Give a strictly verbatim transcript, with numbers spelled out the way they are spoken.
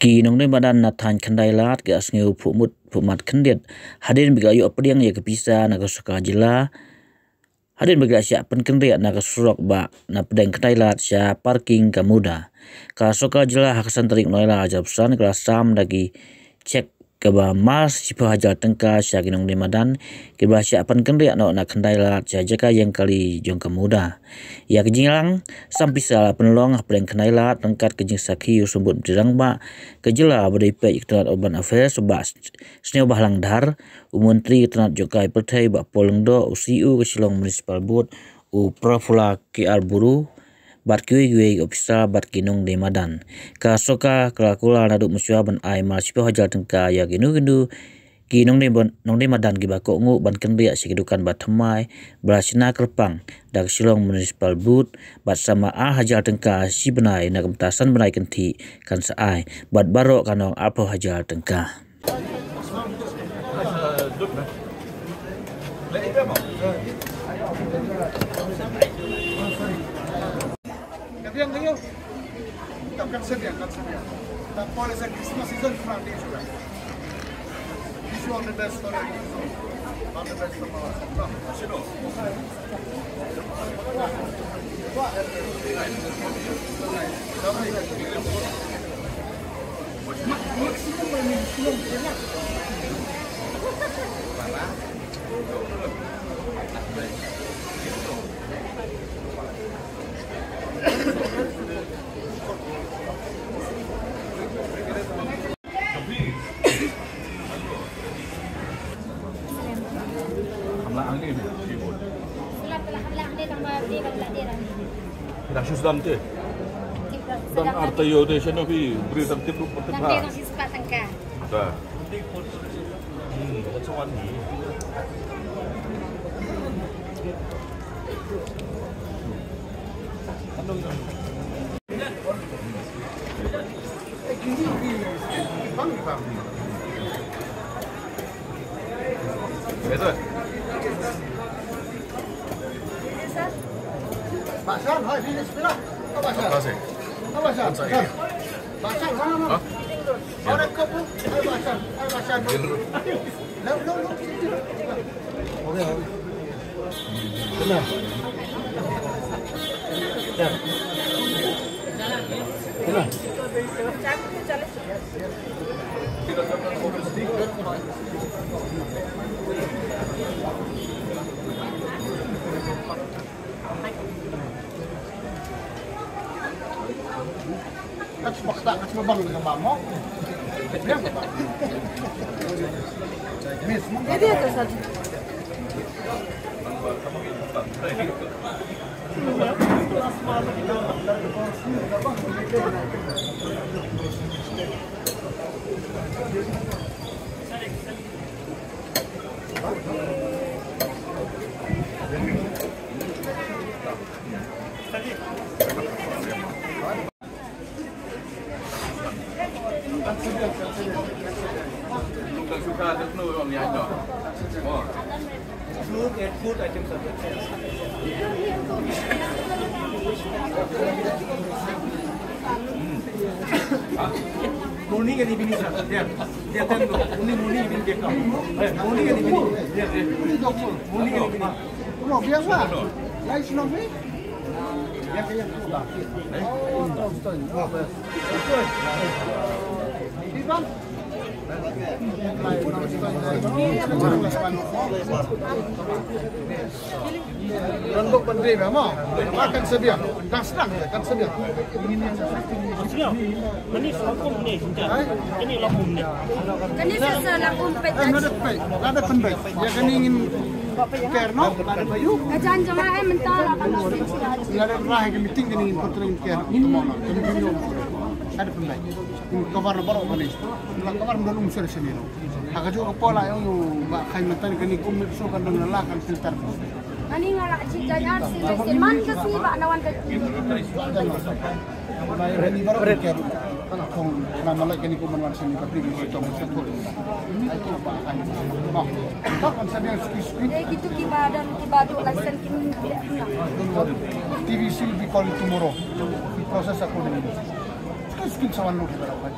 Ki nongdie madan na thaiñ Khyndai Lad ki la sngew phuhmut phuhmat khyndiat hadien ba ki la ïoh pdiang ïa ka pisa na ka sorkar jylla, hadien ba ki la shah pynkynriah na ka surok ba na pdeng Khyndai Lad sha parking ka MUDA. Ka sorkar jylla ha ka san tarik Nailar arhajar arphew san ka la sam da ki chek kaba mar shiphew hajar tyngka sha ki nongdie madan kiba la shah pynkynriah noh na Khyndai Lad sha jaka ïeng kali jong ka MUDA. Ïa ka jingïalang sam pisa la pynlong hapdeng Khyndai Lad ryngkat ka jingsakhi u Symbud Myntri Rangbah ka jylla ba dei peit ïa ka tnat Urban Affairs, Bah Sniawbhalang Dhar, u Myntri ka tnat jong ka pyrthei Bah Paul Lyngdoh, u C E O ka Shillong Municipal Board u Prafulla K R Buru, bad kiwei kiwei ki ophisar bad ki nongdie madan. Ka sorkar ka la kular naduh mynshuwa ban ai mar shiphew hajar tyngka ïa kino kino ki nongdie, nongdie madan kiba kohnguh ban kynriah sha ki dukan ba thymmai ba la shna kyrpang da ka Shillong Municipal Board, bad sa mar ar hajar tyngka shi bnai, na ka bynta san bnai kynthih kan sa ai, bad baroh kan long arphew hajar tyngka. Kan biang kayo. Kan, kan sediang, kan sediang. Dan pole sa Christmas season pernah dia juga. Wish you all the best for everything. All the best from our side. Bang, kasih dong. Dah shu sdang te. Dang artayo te shano phi bri dang tip rup tip ha. Da. Hmm. Basan, hai, finish pula. Basan. Basan. Basan, hai, hai, hai. Ora kopu, hai, Basan, hai, Basan. Lo, lo, lo. Okey, okey. Tenang. Ya. Tenang. Kat sepak tak, kat sebabang dengan bamok. Dia apa? Miss, mungkin. Jadi ada satu. Fruit and food items are there. Morning and evening, sir. They are, they are ten, only morning, evening they come. Eh, morning and evening. They are there. Morning and evening. No, biasa. Lain sinopi. Randok ban dei ba mo. Ba kan sedia. Dah sedang kan sedia. Kani lakum ni. Kani sa lakum pet. Eh, nada pet. Nada pet. Ya kani ngin Ker no, ka jan jong nga, eh, mynta la ka long. Nga da rah ka meeting kane, ngin pyrta ngin ker. Tomorrow, kane kane. Ka da pynlait. Ngin cover na baroh kane. Ngin la cover na lum sir sini no. Ha kajuh ka por la ong ïa u Bah Khai mynta kane kum mit so kan dang la kan filter. Ani nga la chi jan ar si, si man ka si ba na wan ka. Kong na malai kani ko man wan sini ka pri ni tong sa thol. Ai ko ba ai. Ba. Ba kan sa dia skui skui. Eh, kitu ki ba don ki ba tu license kin. Don't worry. T V C will be calling tomorrow. We process accordingly. Skui skui sa wan lo kita dapat.